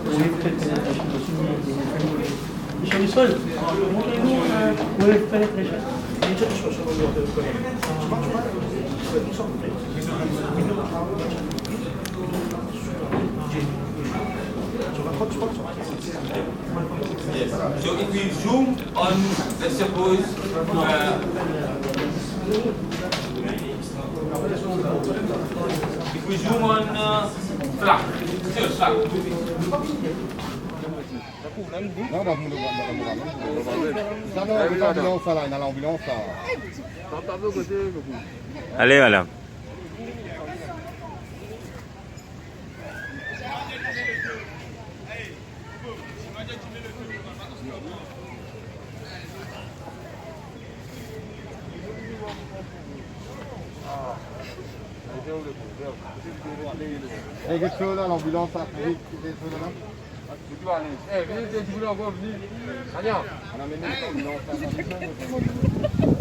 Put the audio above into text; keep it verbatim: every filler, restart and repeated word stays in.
Wave penetration. Sur le sol. Montrez-nous, euh, wave penetration. Yes. So if we zoom on, let's suppose, uh, if we zoom on, uh, flag, still flag. Non, dan mo, dan mo, dan mo, dan mo. Sa non, sa lanbilans la, ena lanbilans la. Ale, madam. Ey, get so la, lanbilans la, vit, get so la. Vini, vini, vini, ankor vini. Ania. Ena mem lanbilans la.